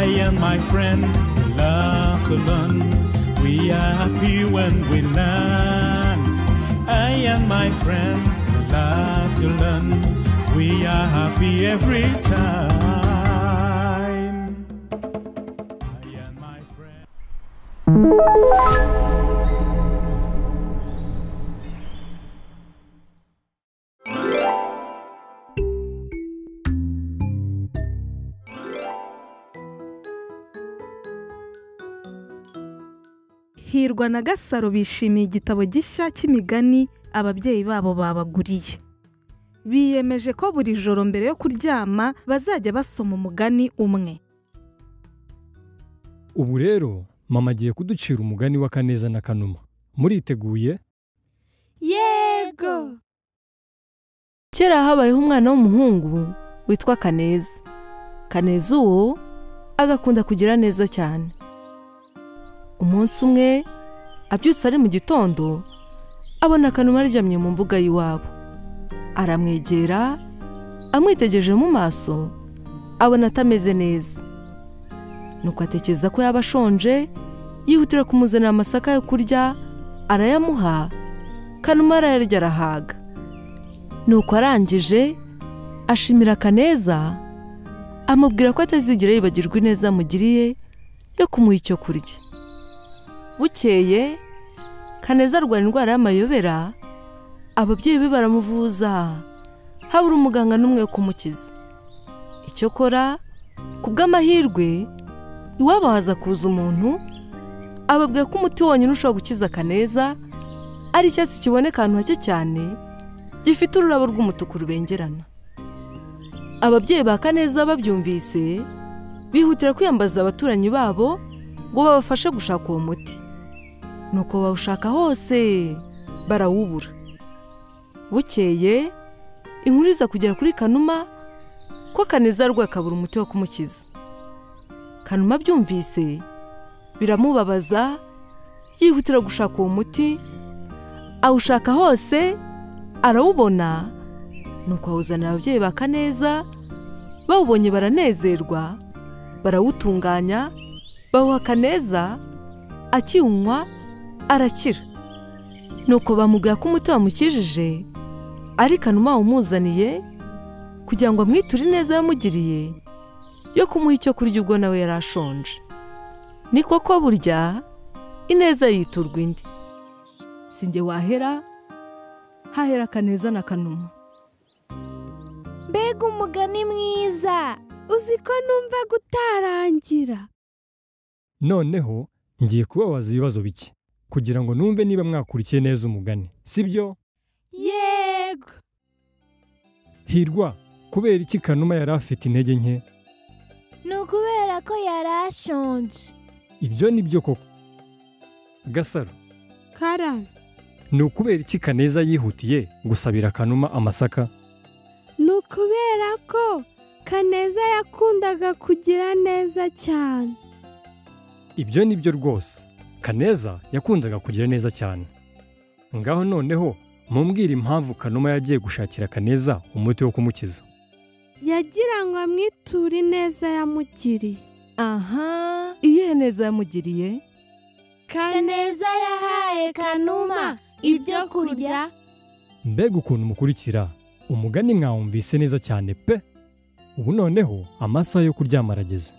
I and my friend, we love to learn. We are happy when we learn. I and my friend, we love to learn. We are happy every time. I and my friend. Hirwa na Gasaro bishimiye igitabo gishya cy'imigani ababyeyi babo babaguriye. Biyemeje ko buri joro mbere yo kuryama bazajya basoma umugani umwe. Ubu rero mama agiye kuducira umugani wa Kaneza na Kanuma. Muriteguye? Yego. Kera habayeho umwana w'umuhungu witwa Kaneza. Kaneza uwo agakunda kugira neza cyane. Umunsi umwe abyutse ari mu gitondo abona Kanuma aryamye mu mbuga y'iwabo. Aramwegera, amwitegereje mu maso abona atameze neza. Nuko atekereza ko yaba ashonje, yihutira kumuzanira amasaka yo kurya, arayamuha. Kanuma arayarya arahaga. Nuko arangije ashimira Kaneza, amubwira ko atazigera yibagirwa ineza amugiriye yo kumuha icyo kurya. Bukeye Kaneza arwara indwara y'amayobera, ababyeyi be baramuvuza, habura umuganga n'umwe wo kumukiza. Icyokora ku bw'amahirwe iwabo haza kuza umuntu ababwira ko umuti wonyine ushobora gukiza Kaneza ari icyatsi kiboneka ahantu hake cyane gifite ururabo rw'umutuku rubengerana. Ababyeyi ba Kaneza babyumvise bihutira kwiyambaza abaturanyi babo ngo babafashe gushaka uwo muti. Nuko bawushaka hose barawubura. Bukeye inkuru iza kugera kuri Kanuma ko Kaneza arwaye akabura umuti wo kumukiza. Kanuma abyumvise biramubabaza, yihutira gushaka uwo muti, awushaka hose arawubona. Nuko awuzanira ababyeyi ba Kaneza, bawubonye baranezerwa, barawutunganya, bawuha Kaneza, akiwunywa arakira. Nuko bamubwira ko umuti wamukijije ari Kanuma wamuzaniye kugira ngo amwiture ineza yamugiriye yo kumuha icyo kurya ubwo nawe yari ashonje. Ni koko burya ineza yiturwa indi. Sinjye wahera, hahera Kaneza na Kanuma. Mbega umugani mwiza! Uzi ko numva gutarangira. Noneho ngiye kubabaza ibibazo bike kugira ngo numve niba mwakurikiye neza umugani, sibyo? Yego. Hirwa, kubera iki Kanuma yari afite intege nke? Ni ukubera ko yari ashonje. Ibyo ni byo koko. Gasaro, Karame, ni ukubera iki Kaneza yihutiye gusabira Kanuma amasaka? Ni ukubera ko Kaneza yakundaga kugira neza cyane. Ibyo ni byo rwose. Kaneza yakundaga kugira neza cyane. Ngaho noneho mumbwire impamvu Kanuma yagiye gushakira Kaneza umuti wo kumukiza. Yagira ngo amwiture ineza yamugiriye. Aha, iyihe neza yamugiriye? Kaneza yahaye Kanuma ibyo kurya. Mbega ukuntu mukurikira umugani, mwawumvise neza cyane pe. Ubu noneho amasaha yo kuryama arageze.